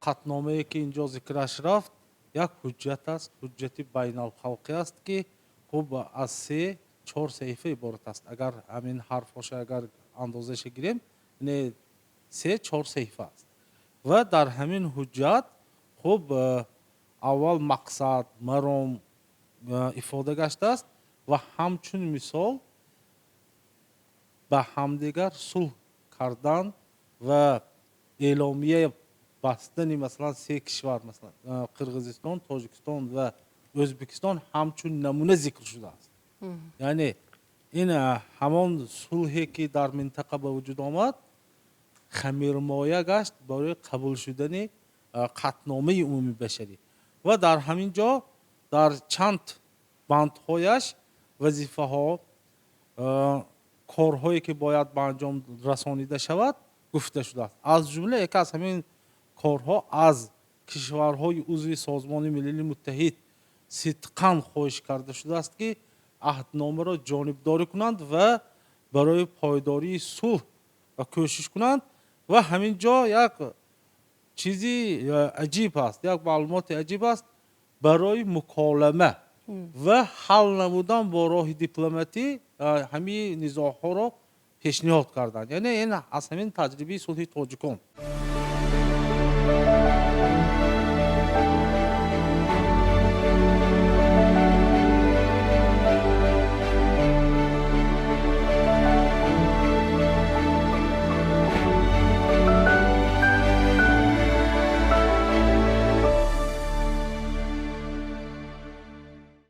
Қатъномае, ки инҷо зикраш рафт, як ҳуҷҷат аст, ҳуҷҷати байналхалқӣ аст, ки хуб аз 3-4 саҳифа иборат аст. Агар ҳамин ҳарфҳоша агар андозаша гирем, не, 3-4 саҳифа аст. Ва дар ҳамин ҳуҷҷат хуб аввал мақсад, маром ифода гаштааст ва ҳамчун мисол ба ҳамдигар сулҳ кардан ва эъломия бастани, масалан, се кишвар, масалан, Қирғизистон, Тоҷикистон ва Ӯзбекистон ҳамчун намуна зикр шудааст. Яъне ин ҳамон сулҳе, ки дар минтақа ба вуҷуд омад, хамирмоя гашт барои қабул шудани Қатъномаи умумии башарӣ. Ва дар ҳамин ҷо дар чанд бандҳояш вазифаҳо, корҳое, ки бояд ба анҷом расонида шавад, гуфта шудааст. Аз ҷумла яке аз ҳамин корҳо аз кишварҳои узви Созмони Милали Муттаҳид сидқан хоҳиш карда шудааст, ки аҳдномаро ҷонибдорӣ кунанд ва барои пойдории сулҳ ва кӯшиш кунанд. Ва ҳамин ҷо як чизи аҷиб аст, як маълумоти аҷиб аст: барои муколама ва ҳал намудан бо роҳи дипломатӣ ҳамин низоъҳоро пешниҳод карданд. Яъне ин аз ҳамин таҷрибаи сулҳи тоҷикон.